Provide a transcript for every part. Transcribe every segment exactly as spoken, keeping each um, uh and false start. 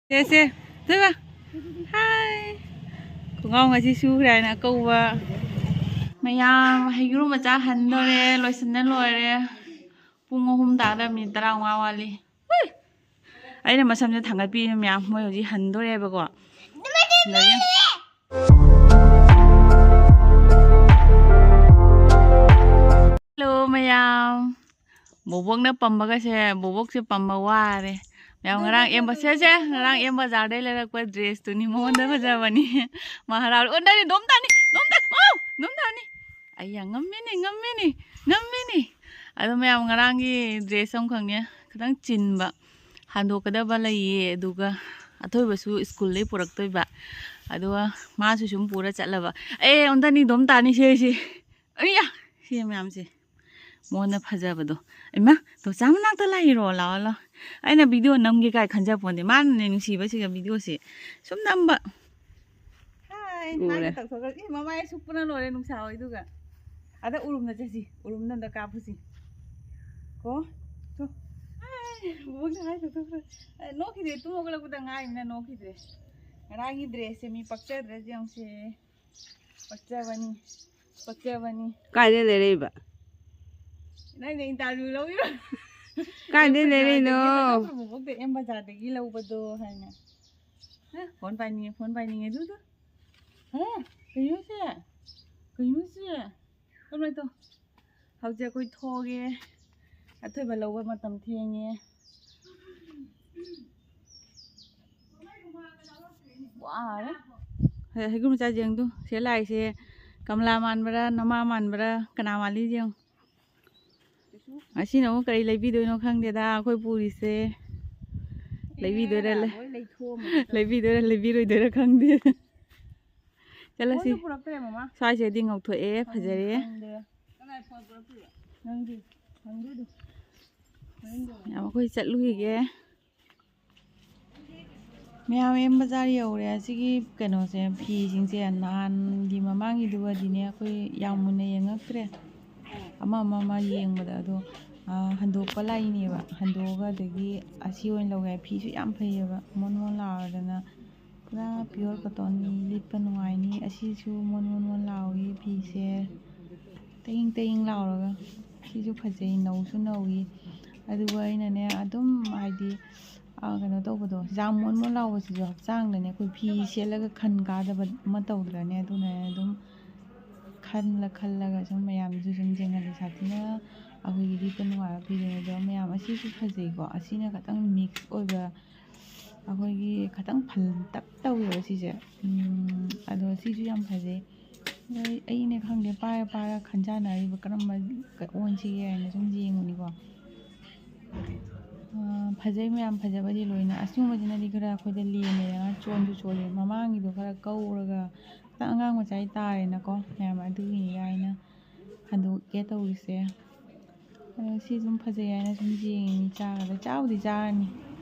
ꯁꯦ, ꯁꯦ, ꯊꯣꯏꯕ꯫ ꯍꯥꯏ꯫ ꯈꯣꯡꯒ꯭ꯔꯥꯎ ꯉꯁꯤ ꯁꯨꯈ꯭ꯔꯦ ꯍꯥꯏꯅ ꯑꯀꯧꯕ꯫ ꯃꯌꯥꯝ ꯍꯩꯒ꯭ꯔꯨ ꯃꯆꯥ ꯍꯟꯗꯣꯔꯦ, ꯂꯣꯏꯁꯤꯟꯅ ꯂꯣꯏꯔꯦ꯫ ꯄꯨꯡ ꯑꯍꯨꯝ ꯇꯥꯗ ꯃꯤꯅꯤꯠ ꯇꯔꯥꯃꯉꯥ ꯋꯥꯠꯂꯤ꯫ ꯍꯨꯏ! ꯑꯩꯅ ꯃꯁꯝꯁꯦ ꯊꯥꯡꯒꯠꯄꯤꯔꯤꯅꯦ ꯃꯌꯥꯝ, ꯃꯣꯏ ꯍꯧꯖꯤꯛ ꯍꯟꯗꯣꯔꯦꯕꯀꯣ꯫ ꯑꯗꯒꯤ Hello ꯃꯌꯥꯝ꯫ ꯕꯣꯕꯣꯛꯅ ꯄꯝꯕꯒꯁꯦ, ꯕꯣꯕꯣꯛꯁꯦ ꯄꯝꯕ ꯋꯥꯔꯦ꯫ ꯃꯌꯥꯝ ꯉꯔꯥꯡ ꯑꯦꯝꯕ-, ꯁꯦ, ꯁꯦ, ꯉꯔꯥꯡ ꯑꯦꯝ ꯕꯖꯥꯔꯗꯩ ꯂꯩꯔꯛꯄ dress ꯇꯨꯅꯤ, ꯃꯉꯣꯟꯗ ꯐꯖꯕꯅꯤ꯫ ꯃꯥ ꯍꯔꯥꯎꯔꯦ꯫ ꯑꯣ, ꯅꯪꯗꯤ ꯅꯣꯝ ꯇꯥꯅꯤ, ꯅꯣꯝ ꯇꯥꯅꯤ, ꯑꯣ, ꯅꯣꯝ ꯇꯥꯅꯤ꯫ ꯑꯩ ꯌꯥ, ꯉꯝꯃꯤꯅꯤ, ꯉꯝꯃꯤꯅꯤ, ꯉꯝꯃꯤꯅꯤ꯫ ꯑꯗꯣ ꯃꯌꯥꯝ ꯉꯔꯥꯡꯒꯤ dress ꯑꯃꯈꯛꯅꯦ ꯈꯤꯇꯪ ꯆꯤꯟꯕ꯫ ꯍꯟꯗꯣꯛꯀꯗꯕ ꯂꯩꯌꯦ, ꯑꯗꯨꯒ ꯑꯊꯣꯏꯕꯁꯨ ꯁ꯭ꯀꯨꯜꯗꯩ ꯄꯨꯔꯛꯇꯣꯏꯕ, ꯑꯗꯨꯒ ꯃꯥꯁꯨ ꯁꯨꯝ ꯄꯨꯔ ꯆꯠꯂꯕ꯫ ꯑꯦ, ꯑꯝꯇꯅꯤ, ꯑꯗꯨꯝ ꯇꯥꯅꯤ, ꯁꯦ, ꯁꯦ꯫ ꯑꯩꯌꯥ, ꯁꯤ ꯃꯌꯥꯝꯁꯦ ꯃꯉꯣꯟꯗ ꯐꯖꯕꯗꯣ꯫ ꯏꯃꯥ, ꯇꯣꯆꯥ ꯃꯅꯥꯛꯇ ꯂꯥꯛꯏꯔꯣ? ꯂꯥꯛꯑꯣ, ꯂꯥꯛꯑꯣ꯫ ꯑꯩꯅ video ꯅꯝꯒꯦ ꯀꯥꯏ ꯈꯟꯖꯄꯣꯟꯇꯦ, ꯃꯥꯅꯅꯦ ꯅꯨꯡꯁꯤꯕꯁꯤꯒ videoꯁꯦ ꯁꯨꯝ ꯅꯝꯕ꯫ ꯍꯥꯏ, ꯎꯔꯦ꯫ ꯍꯥꯏꯒꯦ ꯇꯧꯊꯣꯛꯈ꯭ꯔꯦ꯫ ꯏ, ꯃꯃꯥꯏ ꯁꯨꯞꯄꯅ ꯂꯣꯏꯔꯦ ꯅꯨꯡꯁꯥ ꯍꯣꯏꯗꯨꯒ꯫ ꯑꯗ ꯎꯔꯨꯝꯗ ꯆꯠꯁꯤ, ꯎꯔꯨꯝꯗ ꯑꯝꯇ ꯀꯥꯞꯄꯨꯁꯤ꯫ ꯀꯣ? ꯊꯣ꯫ ꯑꯥꯏ, ꯕꯣꯕꯣꯛꯅ ꯍꯥꯏ ꯇꯧꯊꯣꯛꯈ꯭ꯔꯦ꯫ ꯑꯦ, ꯅꯣꯛꯈꯤꯗ꯭ꯔꯦ, ꯇꯨꯝ ꯍꯧꯒꯠꯂꯛꯄꯗ ꯉꯥꯏꯔꯤꯃꯤꯅ ꯅꯣꯛꯈꯤꯗ꯭ꯔꯦ꯫ ꯉꯔꯥꯡꯒꯤ dressꯁꯦ ꯃꯤ ꯄꯛꯆꯗ꯭ꯔꯁꯦ ꯌꯦꯡꯉꯨꯁꯦ꯫ ꯄꯛꯆꯕꯅꯤ, ꯄꯛꯆꯕꯅꯤ꯫ ꯀꯥꯏꯗ ꯂꯩꯔꯛꯏꯕ? ꯅꯪꯅ interview ꯂꯧꯔꯤꯔꯣ? ꯀꯥꯏꯗꯩ ꯑꯦꯝ ꯂꯩꯔꯛꯏꯅꯣ? ꯕꯖꯥꯔꯗꯒꯤ ꯂꯧꯕꯗꯣ, ꯕꯣꯕꯣꯛꯇ ꯑꯦꯝ ꯕꯖꯥꯔꯗꯒꯤ ꯂꯧꯕꯗꯣ ꯍꯥꯏꯅ꯫ ꯍ, phone ꯄꯥꯏꯅꯤꯡꯉꯦ, phone ꯄꯥꯏꯅꯤꯡꯉꯦ ꯑꯗꯨꯗꯣ꯫ ꯍ, ꯀꯩꯅꯣ ꯁꯦ? ꯀꯩꯅꯣ ꯁꯦ? ꯀꯃꯥꯏ ꯇꯧ? ꯍꯧꯖꯤꯛ ꯑꯩꯈꯣꯏ ꯊꯣꯛꯑꯒꯦ꯫ ꯑꯊꯣꯏꯕ ꯂꯧꯕ ꯃꯇꯝ ꯊꯦꯡꯉꯦ꯫ ꯋꯥꯔꯦ꯫ ꯍꯦ, ꯍꯩꯒ꯭ꯔꯨ ꯃꯆꯥꯁꯦ ꯌꯦꯡꯗꯨ꯫ ꯁꯤꯗ ꯂꯥꯛꯏꯁꯦ ꯀꯃꯂꯥ ꯃꯥꯟꯕ꯭ꯔꯥ, ꯅꯃꯥ ꯃꯥꯟꯕ꯭ꯔꯥ, ꯀꯅꯥ ꯃꯥꯜꯂꯤ ꯌꯦꯡꯉꯨ꯫ ꯉꯁꯤꯅ ꯑꯃꯨꯛ ꯀꯔꯤ ꯂꯩꯕꯤꯗꯣꯏꯅꯣ ꯈꯪꯗꯦꯗ ꯑꯩꯈꯣꯏ ꯄꯨꯔꯤꯁꯦ꯫ ꯂꯩꯕꯤꯗꯣꯏꯔ ꯂꯩ-, ꯂꯩꯕꯤꯗꯣꯏꯔ ꯂꯩꯕꯤꯔꯣꯏꯗꯣꯏꯔ ꯈꯪꯗꯦ꯫ ꯆꯠꯂꯁꯤ꯫ ꯐꯣꯟꯁꯨ ꯄꯨꯔꯛꯇ꯭ꯔꯦ, ꯃꯃꯥ꯫ ꯁ꯭ꯋꯥꯏꯁꯤꯗꯤ ꯉꯧꯊꯣꯛꯑꯦ, ꯐꯖꯔꯦ꯫ ꯈꯪꯗꯦ꯫ ꯀꯅꯥꯏ ꯐꯣꯟ ꯄꯨꯔꯛꯇꯣꯏꯕ? ꯅꯪꯒꯤ꯫ ꯅꯪꯒꯤꯗꯨ꯫ ꯅꯪꯒꯤꯗꯨ꯫ ꯌꯥꯝ, ꯑꯩꯈꯣꯏ ꯆꯠꯂꯨꯈꯤꯒꯦ꯫ ꯃꯌꯥꯝ ꯑꯦꯝ ꯕꯖꯥꯔ ꯌꯧꯔꯦ꯫ ꯑꯁꯤꯒꯤ ꯀꯩꯅꯣꯁꯦ, ꯐꯤꯁꯤꯡꯁꯦ ꯅꯍꯥꯟꯒꯤ ꯃꯃꯥꯡꯒꯤꯗꯨꯒꯗꯤꯅꯦ ꯑꯩꯈꯣꯏ ꯌꯥꯝ ꯃꯨꯟꯅ ꯌꯦꯡꯉꯛꯇ꯭ꯔꯦ꯫ ꯑꯃ ꯑꯃ ꯑꯃ ꯌꯦꯡꯕꯗ꯫ ꯑꯗꯣ ꯍꯟꯗꯣꯛꯄ ꯂꯥꯛꯏꯅꯦꯕ꯫ ꯍꯟꯗꯣꯛꯑꯒ ꯑꯗꯒꯤ ꯑꯁꯤ ꯑꯣꯏꯅ ꯂꯧꯒꯦ ꯍꯥꯏ꯫ ꯐꯤꯁꯨ ꯌꯥꯝ ꯐꯩꯌꯦꯕ, ꯃꯣꯟ ꯃꯣꯟ ꯂꯥꯎꯔꯗꯅ꯫ ꯄꯨꯔꯥ pure cottonꯅꯤ, ꯂꯤꯠꯄ ꯅꯨꯡꯉꯥꯏꯅꯤ꯫ ꯑꯁꯤꯁꯨ ꯃꯣꯟ ꯃꯣꯟ ꯃꯣꯟ ꯂꯥꯎꯏ ꯐꯤꯁꯦ, ꯇꯌꯤꯡ ꯇꯌꯤꯡ ꯂꯥꯎꯔꯒ꯫ ꯁꯤꯁꯨ ꯐꯖꯩ, ꯅꯧꯁꯨ ꯅꯧꯏ꯫ ꯑꯗꯨꯒ ꯑꯩꯅꯅꯦ ꯑꯗꯨꯝ ꯍꯥꯏꯗꯤ, ꯑ, ꯀꯩꯅꯣ ꯇꯧꯕꯗꯣ, ꯌꯥꯝ ꯃꯣꯟ ꯃꯣꯟ ꯂꯥꯎꯕꯁꯤꯁꯨ ꯍꯛꯆꯥꯡꯗꯅꯦ ꯑꯩꯈꯣꯏ ꯐꯤ ꯁꯦꯠꯂꯒ ꯈꯟ ꯀꯥꯗꯕ ꯑꯃ ꯇꯧꯗ꯭ꯔꯅꯦ꯫ ꯑꯗꯨꯅ ꯑꯗꯨꯝ ꯈꯜꯂ ꯈꯜꯂꯒ ꯁꯨꯝ ꯃꯌꯥꯝꯁꯨ ꯁꯨꯝ ꯌꯦꯡꯍꯜꯂꯤ꯫ ꯁꯥꯊꯤꯅ ꯑꯩꯈꯣꯏꯒꯤ ꯂꯤꯠꯄ ꯅꯨꯡꯉꯥꯏꯕ ꯐꯤꯗꯨꯅꯦ꯫ ꯑꯗꯣ ꯃꯌꯥꯝ ꯑꯁꯤꯁꯨ ꯐꯖꯩꯀꯣ꯫ ꯑꯁꯤꯅ ꯈꯤꯇꯪ mix ꯑꯣꯏꯕ, ꯑꯩꯈꯣꯏꯒꯤ ꯈꯤꯇꯪ ꯐꯜꯇꯛ ꯇꯧꯋꯦꯕ ꯁꯤꯁꯦ꯫ ꯎꯝ, ꯑꯗꯣ ꯁꯤꯁꯨ ꯌꯥꯝ ꯐꯖꯩ꯫ ꯑꯗꯣ ꯑꯩ, ꯑꯩꯅ ꯈꯪꯗꯦ, ꯄꯥꯏꯔ ꯄꯥꯏꯔ ꯈꯟꯖꯥꯟꯅꯔꯤꯕ ꯀꯔꯝꯕ ꯑꯣꯟꯁꯤꯒꯦ ꯍꯥꯏꯅ ꯁꯨꯝ ꯌꯦꯡꯉꯨꯅꯤꯀꯣ꯫ ꯑ, ꯐꯖꯩ ꯃꯌꯥꯝ, ꯐꯖꯕꯗꯤ ꯂꯣꯏꯅ꯫ ꯑꯁꯤꯒꯨꯝꯕꯁꯤꯅꯗꯤ ꯈꯔ ꯑꯩꯈꯣꯏꯗ ꯂꯦꯝꯃꯦꯗꯅ, ꯆꯣꯟꯁꯨ ꯆꯣꯜꯂꯤ꯫ ꯃꯃꯥꯡꯒꯤꯗꯣ ꯈꯔ ꯀꯧꯔꯒ ꯈꯤꯇꯪ ꯑꯉꯥꯡ ꯃꯆꯥꯒꯤ ꯇꯥꯔꯦꯅꯀꯣ ꯃꯌꯥꯝ, ꯑꯗꯨꯒꯤꯅꯤꯗ ꯑꯩꯅ ꯍꯟꯗꯣꯛꯀꯦ ꯇꯧꯔꯤꯁꯦ꯫ ꯑꯗꯣ ꯁꯤ ꯑꯗꯨꯝ ꯐꯖꯩ ꯍꯥꯏꯅ ꯁꯨꯝ ꯌꯦꯡꯉꯤꯅꯤ꯫ ꯆꯥꯒꯗ꯭ꯔꯥ? ꯆꯥꯕꯨꯗꯤ ꯆꯥꯔꯅꯤ꯫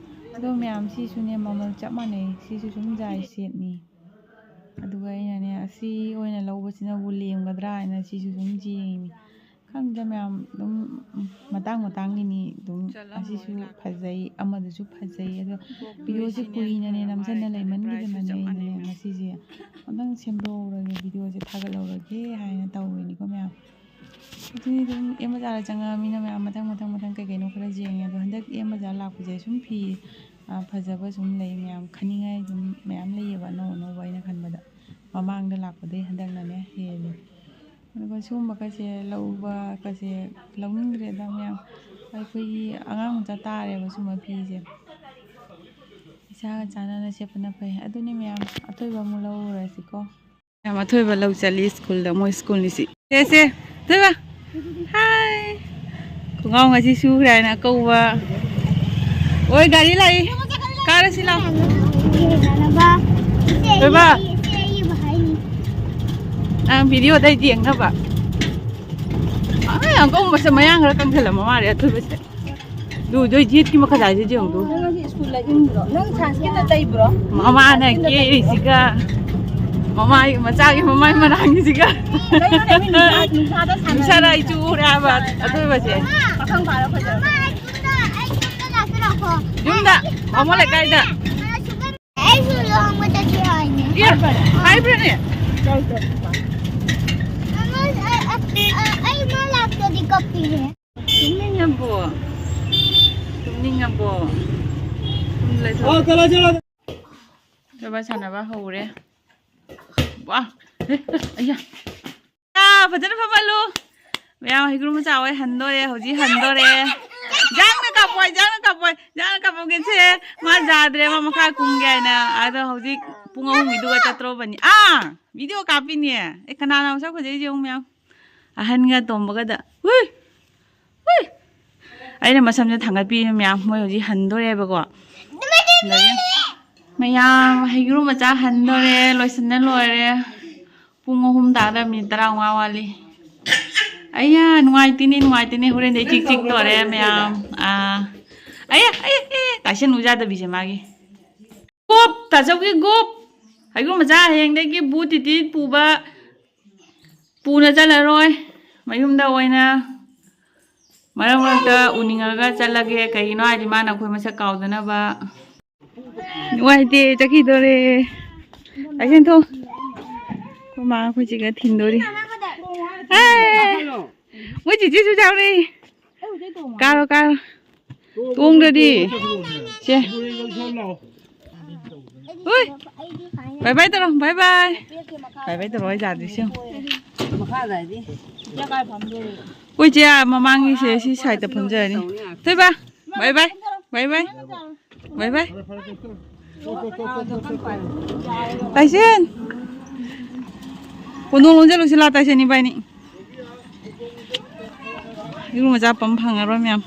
ꯑꯗꯣ ꯃꯌꯥꯝ, ꯁꯤꯁꯨꯅꯦ ꯃꯃꯜ ꯆꯞ ꯃꯥꯟꯅꯩ꯫ ꯁꯤꯁꯨ ꯁꯨꯝ ꯖꯥꯏ ꯁꯦꯠꯅꯤ꯫ ꯑꯗꯨꯒ ꯑꯩꯅꯅꯦ ꯑꯁꯤ ꯑꯣꯏꯅ ꯂꯧꯕꯁꯤꯅꯕꯨ ꯂꯦꯝꯒꯗ꯭ꯔꯥ ꯍꯥꯏꯅ ꯁꯤꯁꯨ ꯁꯨꯝ ꯌꯦꯡꯉꯤꯅꯤ꯫ ꯈꯪꯗꯦ ꯃꯌꯥꯝ, ꯑꯗꯨꯝ ꯃꯇꯥꯡ ꯃꯇꯥꯡꯒꯤꯅꯤ꯫ ꯑꯗꯨꯝ ꯑꯁꯤꯁꯨ ꯐꯖꯩ, ꯑꯃꯗꯨꯁꯨ ꯐꯖꯩ꯫ ꯑꯗꯣ ꯚꯤꯗꯤꯑꯣꯁꯦ ꯀꯨꯏꯅꯅꯦ ꯅꯝꯁꯤꯟꯅ ꯂꯩꯃꯟꯈꯤꯗꯅꯅꯦ ꯑꯩꯅꯅꯦ ꯉꯁꯤꯁꯦ ꯑꯝꯇꯪ ꯁꯦꯝꯗꯣꯛꯍꯧꯔꯒꯦ, ꯚꯤꯗꯤꯑꯣꯁꯦ ꯊꯥꯒꯠꯍꯧꯔꯒꯦ ꯍꯥꯏꯅ ꯇꯧꯔꯤꯅꯤꯀꯣ ꯃꯌꯥꯝ꯫ ꯑꯗꯨꯗꯤ ꯑꯗꯨꯝ ꯑꯦꯝ ꯕꯖꯥꯔꯗ ꯆꯪꯉꯛꯑꯃꯤꯅ ꯃꯌꯥꯝ ꯃꯊꯪ ꯃꯊꯪ ꯃꯊꯪ ꯀꯩ ꯀꯩꯅꯣ ꯈꯔ ꯌꯦꯡꯉꯦ꯫ ꯑꯗꯣ ꯍꯟꯗꯛ ꯑꯦꯝ ꯕꯖꯥꯔ ꯂꯥꯛꯄꯁꯦ ꯁꯨꯝ ꯐꯤ, ꯑ, ꯐꯖꯕ ꯁꯨꯝ ꯂꯩ ꯃꯌꯥꯝ, ꯈꯟꯅꯤꯡꯉꯥꯏ ꯁꯨꯝ ꯃꯌꯥꯝ ꯂꯩꯌꯦꯕ, ꯑꯅꯧ ꯑꯅꯧꯕ꯫ ꯑꯩꯅ ꯈꯟꯕꯗ ꯃꯃꯥꯡꯗ ꯂꯥꯛꯄꯗꯩ ꯍꯟꯗꯛꯅꯅꯦ ꯍꯦꯜꯂꯦ꯫ ꯑꯗꯨꯒ ꯁꯤꯒꯨꯝꯕꯒꯁꯦ ꯂꯧꯕꯒꯁꯦ ꯂꯧꯅꯤꯡꯗ꯭ꯔꯦꯗ ꯃꯌꯥꯝ꯫ ꯑꯩꯈꯣꯏꯒꯤ ꯑꯉꯥꯡ ꯃꯆꯥ ꯇꯥꯔꯦꯕ ꯁꯨꯝꯕ ꯐꯤꯁꯦ꯫ ꯏꯁꯥꯒ ꯆꯥꯟꯅꯅ ꯁꯦꯠꯄꯅ ꯐꯩ꯫ ꯑꯗꯨꯅꯤ ꯃꯌꯥꯝ, ꯑꯊꯣꯏꯕ ꯑꯃꯨꯛ ꯂꯧꯔꯨꯔꯁꯤꯀꯣ꯫ ꯌꯥꯝ ꯑꯊꯣꯏꯕ ꯂꯧ ꯆꯠꯂꯤ ꯁ꯭ꯀꯨꯜꯗ, ꯃꯣꯏ ꯁ꯭ꯀꯨꯜꯅꯤ ꯁꯤ꯫ ꯁꯦ, ꯁꯦ, ꯑꯊꯣꯏꯕ꯫ ꯍꯥꯏ꯫ ꯈꯣꯡꯒ꯭ꯔꯥꯎ ꯉꯁꯤ ꯁꯨꯈ꯭ꯔꯦ ꯍꯥꯏꯅ ꯀꯧꯕ꯫ ꯑꯣꯏ, ꯒꯥꯔꯤ ꯂꯥꯛꯏ꯫ ꯀꯥꯔꯁꯤ ꯂꯥꯎ꯫ ꯑꯊꯣꯏꯕ꯫ ꯅꯪ ꯚꯤꯗꯤꯑꯣꯗ ꯑꯩ ꯌꯦꯡꯅꯕ꯫ ꯑ, ꯌꯥꯝ ꯀꯧꯕꯁꯦ ꯃꯌꯥꯡ ꯈꯔ ꯀꯪꯁꯜꯂꯝꯕ ꯃꯥꯜꯂꯦ ꯑꯊꯣꯏꯕꯁꯦ꯫ ꯗꯨ, ꯗꯨ, ꯖꯦꯠꯀꯤ ꯃꯈꯥꯗꯥꯏꯁꯦ ꯌꯦꯡꯉꯨ, ꯗꯨ꯫ ꯅꯪ ꯉꯁꯤ ꯁ꯭ꯀꯨꯜ ꯂꯥꯏꯔꯤꯛ ꯏꯟꯕ꯭ꯔꯣ? ꯅꯪ ꯁꯥꯏꯟꯁꯀꯤꯗ ꯇꯩꯕ꯭ꯔꯣ? ꯃꯃꯥꯅ ꯁꯥꯏꯟꯁꯀꯤꯗ ꯇꯩꯕ꯭ꯔꯣ? ꯀꯦꯔꯤꯁꯤꯒ꯫ ꯃꯃꯥꯏ, ꯃꯆꯥꯒꯤ ꯃꯃꯥꯏ ꯃꯅꯥꯛꯒꯤꯁꯤꯒ꯫ ꯀꯩꯅꯣꯅꯦ, ꯃꯤ ꯅꯨꯡꯁꯥ, ꯅꯨꯡꯁꯥꯗ ꯁꯥꯟꯅꯔꯤ꯫ ꯅꯨꯡꯁꯥꯗ ꯑꯩ ꯆꯨꯔꯦ ꯍꯥꯏꯕ, ꯑꯗꯨ ꯑꯣꯏꯕꯁꯦ꯫ ꯄꯥꯈꯪ ꯐꯥꯔꯣ ꯐꯖꯕ꯫ ꯌꯨꯝꯗ, ꯕꯥꯃꯣꯟ ꯂꯩꯀꯥꯏꯗ꯫ ꯑꯩꯁꯨ ꯂꯨꯍꯣꯡꯕ ꯆꯠꯁꯤ ꯍꯥꯏꯅꯦ꯫ ꯑꯦ, ꯍꯥꯏꯕ꯭ꯔꯅꯦ? ꯃꯃꯥ, ꯑ, ꯑ, ꯑ, ꯑꯩ ꯃꯥ ꯂꯥꯛꯇ꯭ꯔꯗꯤ ꯀꯞꯄꯤꯍꯦ꯫ ꯇꯨꯝꯅꯤꯡꯉꯕꯣ? ꯇꯨꯝꯅꯤꯡꯉꯕꯣ? ꯇꯨꯝ ꯂꯩꯊꯣꯛ꯫ ꯊꯕꯛ ꯁꯥꯟꯅꯕ ꯍꯧꯔꯦ꯫ ꯋꯥ! ꯑꯦ, ꯑꯦ, ꯑꯌꯥ! ꯑꯥ, ꯐꯖꯅ ꯐꯝꯍꯜꯂꯨ꯫ ꯃꯌꯥꯝ ꯍꯩꯒ꯭ꯔꯨ ꯃꯆꯥ ꯍꯣꯏ ꯍꯟꯗꯣꯔꯦ, ꯍꯧꯖꯤꯛ ꯍꯟꯗꯣꯔꯦ꯫ ꯖꯥꯡꯅ ꯀꯥꯞꯄꯣꯏ, ꯖꯥꯡꯅ ꯀꯥꯞꯄꯣꯏ, ꯖꯥꯡꯅ ꯀꯥꯞꯄꯣꯏꯒꯦꯁꯦ꯫ ꯃꯥ ꯌꯥꯗ꯭ꯔꯦ, ꯃꯥ ꯃꯈꯥ ꯀꯨꯝꯒꯦ ꯍꯥꯏꯅ꯫ ꯑꯗꯣ ꯍꯧꯖꯤꯛ ꯄꯨꯡ ꯑꯍꯨꯝꯒꯤꯗꯨꯒ ꯆꯠꯇ꯭ꯔꯣꯕꯅꯤ꯫ ꯑꯥ, ꯚꯤꯗꯤꯑꯣ ꯀꯥꯞꯄꯤꯅꯦ꯫ ꯑꯦ, ꯀꯅꯥꯅ ꯃꯁꯛ ꯐꯖꯩꯁꯦ ꯌꯦꯡꯉꯨ ꯃꯌꯥꯝ꯫ ꯑꯍꯟꯒ ꯇꯣꯝꯕꯒꯗ꯫ ꯍꯨꯏ! ꯍꯨꯏ! ꯑꯩꯅ ꯃꯁꯝꯁꯦ ꯊꯥꯡꯒꯠꯄꯤꯔꯤꯅꯦ ꯃꯌꯥꯝ꯫ ꯃꯣꯏ ꯍꯧꯖꯤꯛ ꯍꯟꯗꯣꯔꯦꯕꯀꯣ꯫ ꯑꯗꯒꯤ ꯃꯌꯥꯝ ꯍꯩꯒ꯭ꯔꯨ ꯃꯆꯥ ꯍꯟꯗꯣꯔꯦ, ꯂꯣꯏꯁꯤꯟꯅ ꯂꯣꯏꯔꯦ꯫ ꯄꯨꯡ ꯑꯍꯨꯝ ꯇꯥꯗ ꯃꯤꯅꯤꯠ ꯇꯔꯥꯃꯉꯥ ꯋꯥꯠꯂꯤ꯫ ꯑꯩꯌꯥ, ꯅꯨꯡꯉꯥꯏꯇꯦꯅꯦ, ꯅꯨꯡꯉꯥꯏꯇꯦꯅꯦ꯫ ꯍꯣꯔꯦꯟꯗꯤ ꯏꯆꯤꯛ ꯆꯤꯛ ꯇꯧꯔꯦ ꯃꯌꯥꯝ꯫ ꯑꯥ꯫ ꯑꯩꯌꯥ, ꯑꯩꯌꯥ, ꯑꯩꯌꯥ, ꯇꯥꯏꯁꯟ ꯎꯖꯥꯗꯕꯤꯁꯦ ꯃꯥꯒꯤ꯫ ꯒꯨꯞ, ꯇꯥꯆꯧꯒꯤ ꯒꯨꯞ꯫ ꯍꯩꯒ꯭ꯔꯨ ꯃꯆꯥ ꯍꯌꯦꯡꯗꯒꯤ ꯕꯨ ꯇꯤꯇꯤ ꯄꯨꯕ ꯄꯨꯅ ꯆꯠꯂꯔꯣꯏ꯫ ꯃꯌꯨꯝꯗ ꯑꯣꯏꯅ ꯃꯔꯛ ꯃꯔꯛꯇ ꯎꯅꯤꯡꯉꯒ ꯆꯠꯂꯒꯦ꯫ ꯀꯩꯒꯤꯅꯣ ꯍꯥꯏꯗꯤ ꯃꯥꯅ ꯑꯩꯈꯣꯏ ꯃꯁꯛ ꯀꯥꯎꯗꯅꯕ꯫ ꯅꯨꯡꯉꯥꯏꯇꯦ, ꯆꯠꯈꯤꯗꯣꯔꯦ꯫ ꯇꯥꯏꯁꯦꯟ ꯊꯣ꯫ ꯑꯩꯈꯣꯏ ꯃꯥ ꯑꯩꯈꯣꯏ ꯆꯦꯒ ꯊꯤꯟꯗꯣꯔꯤ꯫ ꯑꯦ! ꯃꯣꯏ ꯆꯤꯆꯤꯁꯨ ꯌꯥꯎꯔꯦ꯫ ꯀꯥꯔꯣ, ꯀꯥꯔꯣ꯫ ꯇꯣꯡꯗ꯭ꯔꯗꯤ꯫ ꯁꯦ꯫ ꯍꯨꯏ꯫ ꯕꯥꯏ ꯕꯥꯏ ꯇꯧꯔꯣ, ꯕꯥꯏ ꯕꯥꯏ꯫ ꯕꯥꯏ ꯕꯥꯏ ꯇꯧꯔꯣ, ꯑꯩ ꯌꯥꯗ꯭ꯔꯤꯁꯦ ꯌꯦꯡꯉꯨ꯫ ꯑꯩꯈꯣꯏ ꯆꯦ ꯃꯃꯥꯡꯒꯤꯁꯦ ꯁꯤ ꯁꯥꯏꯠꯇ ꯐꯝꯖꯔꯅꯤ꯫ ꯊꯣꯏꯕ, ꯕꯥꯏ ꯕꯥꯏ, ꯕꯥꯏ ꯕꯥꯏ꯫ ꯕꯥꯏ ꯕꯥꯏ꯫ ꯇꯥꯏꯁꯦꯟ꯫ ꯀꯣꯟꯗꯣꯡ ꯂꯣꯟꯖꯜꯂꯨꯁꯤ ꯂꯥ, ꯇꯥꯏꯁꯦꯟ ꯏꯕꯥꯅꯤ꯫ ꯏꯔꯨ ꯃꯆꯥ ꯄꯝ ꯐꯪꯉꯔꯣꯏ ꯃꯌꯥꯝ꯫